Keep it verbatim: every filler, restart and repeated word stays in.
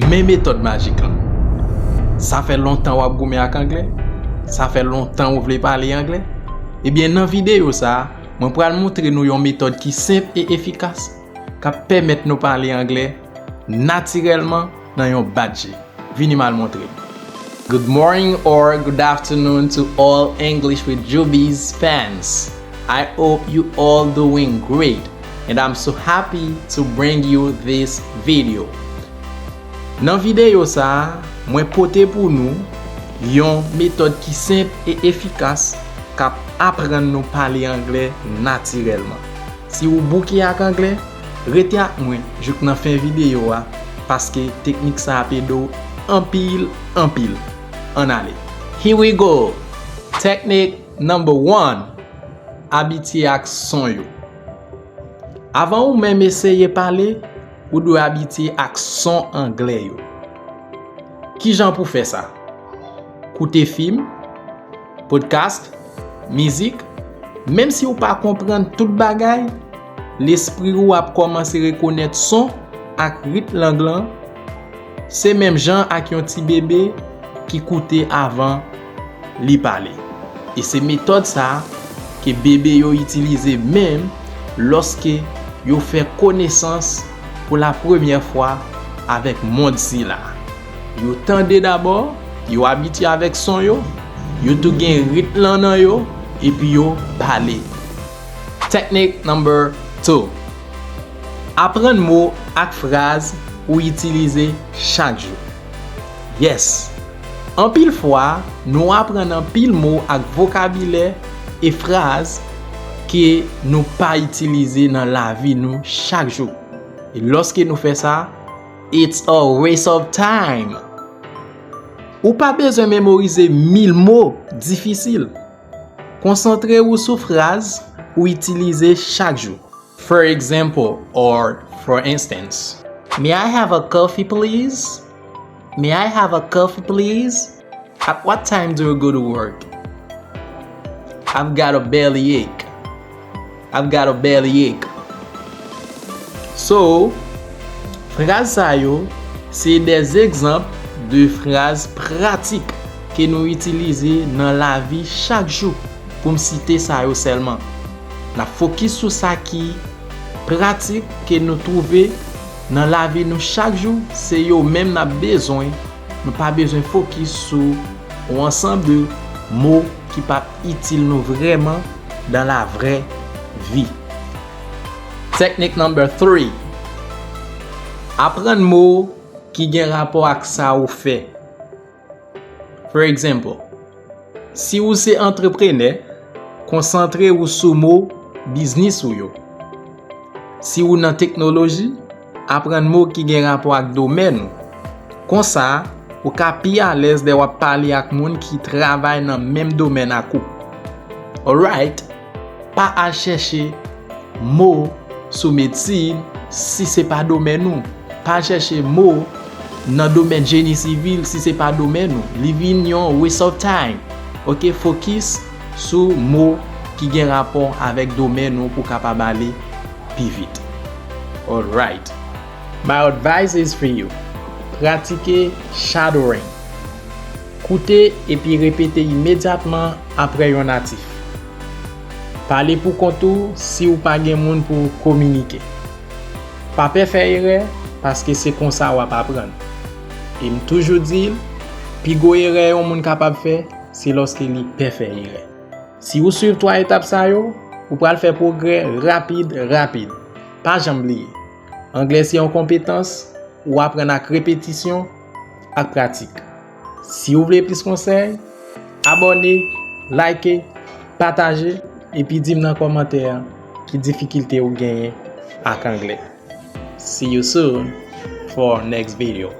Men metòd majik lan. Sa fè lontan w ap goumen ak anglè? Sa fè lontan w vle pale anglè? Ebyen, nan videyo sa a, mwen pral montre nou yon metòd ki senp e efikas k ap pèmèt nou pale anglè natirèlman nan yon bat je. Vini m al montre. Good morning or good afternoon to all English with Jubiz fans. I hope you all doing great, and I'm so happy to bring you this video. Nan videyo sa a, mwen pote pou nou yon metòd ki senp e efikas k ap aprann nou pale anglè natirèlman. Si w bouke ak anglè, rete ak mwen jouk nan fen videyo a, paske teknik sa ap ede w anpil, anpil. Ann ale. Here we go! Technique number one. Abitye ak son yo. Avan ou menm eseye pale, ou dwe abitye ak son anglè yo. Kijan pou fè sa? Koute fim, podcast, mizik, menm si w pa konprann tout bagay, lespri w ap kòmanse rekonèt son ak rit lang lan, se menm jan ak yon ti bebe ki koute avan li pale. E se metòd sa a ke bebe yo itilize menm lòske yo fè konesans pou la premyè fwa avèk mond sila. Yo tande dabò, yo abitye avèk son yo, yo tou gen rit lan nan yo, epi yo pale. Technique number two. Aprann mo ak fraz ou itilize chak jou. Yes! Anpil fwa, nou aprann anpil mo ak vokabilè e fraz ke nou pa itilize nan lavi nou chak jou. E lòske nou fè sa, it's a waste of time. Ou pa bezwen memorize mil mo difisil. Konsantre w sou fraz ou itilize chak jou. For example, or for instance. May I have a coffee, please? May I have a coffee, please? At what time do you go to work? I've got a belly ache. I've got a belly ache. So, fraz sa yo se des exemples de fraz pratik ke nou itilize nan lavi chak jou. Pou m site sa yo sèlman, n ap fokis sou sa ki pratik ke nou twouve nan lavi nou chak jou, se yo menm n ap bezwen. Nou pa bezwen fokis sou yon ansanm de mo ki p ap itil nou vrèman dans la vraie vie. Technique number three. Aprann mo ki gen rapò ak sa ou fè. For example, si ou se antreprenè, konsantre ou sou mo biznis ou yo. Si ou nan teknoloji, aprann mo ki gen rapò ak domèn ou. Konsa, ou ka pi alèz lè w ap pale ak moun ki travay nan menm domèn ak ou. Alright, pa al chèche mo sou medsin si se pa domèn ou. Pa al chèche mo nan domèn jeni sivil si se pa domèn ou. Li vin yon waste of time. Oke, fokis sou mo ki gen rapò avèk domèn ou pou w kapab ale pi vit. Alright. My advice is for you. Pratike shadowing. Koute epi repete imedyatman apre yon natif. Pale pou kont ou si w pa gen moun pou w kominike. Pa pè fè erè, paske se konsa w ap aprann. E m toujou di l, pi gwo erè yon moun kapab fè, se lòske li pè fè erè. Si ou swiv twa etap sa yo, ou pral fè pwogrè rapid, rapid. Pa janm bliye, anglè se yon konpetans, ou aprann ak repetisyon ak pratik. Si w vle plis konsèy, abòne, like, pataje, epi di m nan kòmantè a ki difikilte ou genyen ak anglè. See you soon for next video.